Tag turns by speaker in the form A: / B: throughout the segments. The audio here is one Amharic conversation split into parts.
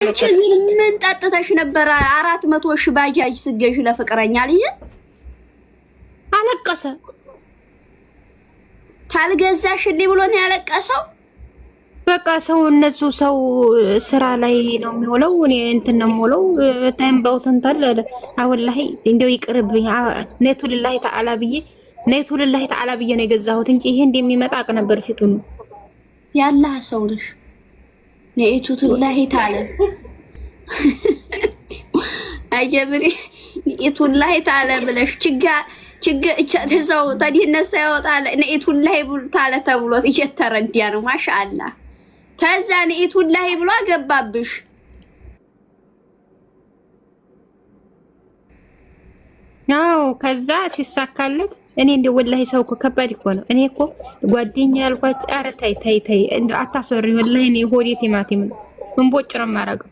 A: አንቺ ምን ጠጥተሽ ነበረ? 400,000 ባጃጅ ስገዥ ለፍቅረኛ ልጅ
B: አለቀሰ።
A: ታልገዛሽልኝ ብሎ ነው ያለቀሰው።
B: በቃ ሰው እነሱ ሰው ስራ ላይ ነው የሚውለው። እኔ እንትን ነው የምውለው። ታይም ባውተንታል አሁን ላይ እንደው ይቅርብኝ። ነቱ ልላሂ ተዓላ ብዬ ነቱ ልላሂ ተዓላ ብዬ ነው የገዛሁት እንጂ ይሄ እንደሚመጣ አቅ ነበር ፊቱን።
A: ያላህ ሰው ነሽ። ነኢቱላሂ ተዓላ አጀብሪ ነኢቱላሂ ተዓላ ብለሽ ችጋ ችግ ሰው ተዲህነት ሳይወጣ ነኢቱላሂ ተዓላ ተብሎ እየተረዳ ነው። ማሻአላ ተዛ ነኢቱላሂ ብሎ አገባብሽ።
B: አዎ ከዛ ሲሳካለት እኔ እንደ ወላሂ ሰው እኮ ከባድ እኮ ነው። እኔ እኮ ጓደኛ ያልኳቸው ኧረ ተይ ተይ ተይ አታስወሪኝ። ወላሂ እኔ ሆዴ ቲማቲም ነው እንቦጭ ነው የማደርገው።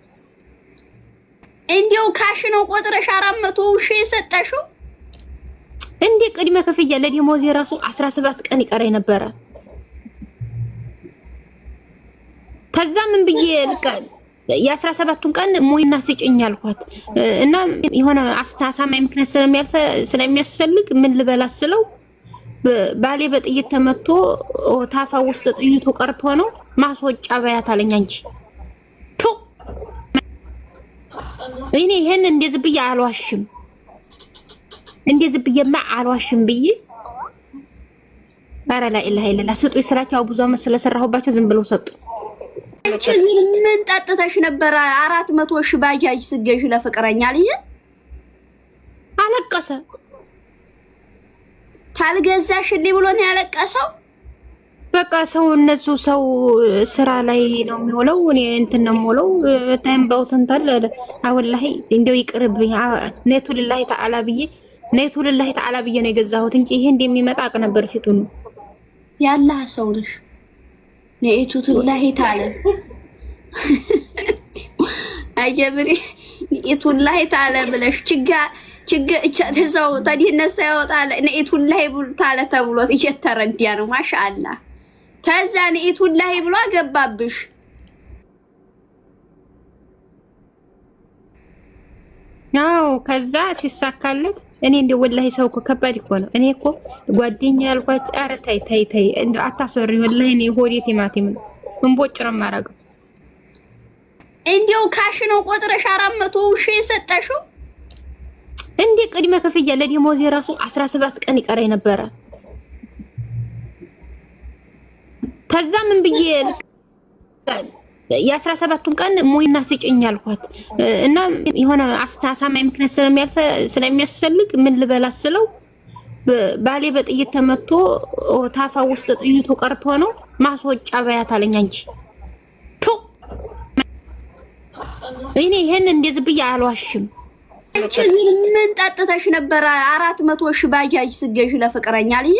A: እንዲያው cash ነው ቆጥረሽ 400,000 የሰጠሽው?
B: እንዴ ቅድመ ክፍያ ለደሞዜ ራሱ 17 ቀን ይቀረኝ ነበረ። ከዛ ምን ብዬ የ17ቱን ቀን ሙይና ስጭኝ አልኳት እና የሆነ አሳማኝ ምክንያት ስለሚያስፈልግ ምን ልበላት ስለው ባሌ በጥይት ተመቶ ታፋ ውስጥ ጥይቱ ቀርቶ ነው ማስወጫ በያት አለኝ። አንቺ እኔ ይሄን እንደዚህ ብዬ አልዋሽም፣ እንደዚህ ብዬማ አልዋሽም ብዬ ኧረ ላኢላሀ ኢለላህ ስጡኝ ስላቸው ብዙ ዓመት ስለሰራሁባቸው ዝም ብለው ሰጡ።
A: አንቺ ምን ጠጥተሽ ነበረ? 400,000 ባጃጅ ስገዥ ለፍቅረኛ ልጅ
B: አለቀሰ።
A: ታልገዛሽልኝ ብሎ ነው ያለቀሰው።
B: በቃ ሰው እነሱ ሰው ስራ ላይ ነው የሚውለው። እኔ እንትን ነው የምውለው። ታይም ባውተንታል አሁን ላይ እንደው ይቅርብኝ። ነቱ ልላሂ ተዓላ ብዬ ነቱ ልላሂ ተዓላ ብዬ ነው የገዛሁት እንጂ ይሄ እንደሚመጣ አቅ ነበር ፊቱን።
A: ያላህ ሰው ነሽ። ነኢቱላሂ ተዓላ አጀብሪ ነኢቱላሂ ተዓላ ብለሽ ችጋ ችግ ሰው ተዲህነት ሳይወጣ ነኢቱላሂ ተዓላ ተብሎ እየተረዳ ነው። ማሻአላ ተዛ ነኢቱላሂ ብሎ አገባብሽ።
B: አዎ ከዛ ሲሳካለት እኔ እንደ ወላሂ ሰው እኮ ከባድ እኮ ነው። እኔ እኮ ጓደኛ ያልኳቸው ኧረ ተይ ተይ ተይ አታስወሪኝ። ወላሂ እኔ ሆዴ ቲማቲም ነው እንቦጭ ነው የማደርገው።
A: እንዲያው cash ነው ቆጥረሽ 400,000 የሰጠሽው?
B: እንዴ ቅድመ ክፍያ ለደሞዜ ራሱ 17 ቀን ይቀረኝ ነበረ። ከዛ ምን ብዬ የ17ቱን ቀን ሙይና ስጭኝ አልኳት እና የሆነ አሳማኝ ምክንያት ስለሚያስፈልግ ምን ልበላት ስለው ባሌ በጥይት ተመቶ ታፋ ውስጥ ጥይቱ ቀርቶ ነው ማስወጫ በያት አለኝ። አንቺ እኔ ይሄን እንደዚህ ብዬ አልዋሽም።
A: አንቺ ምን ጠጥተሽ ነበረ? 400,000 ባጃጅ ስገዥ ለፍቅረኛ ልጅ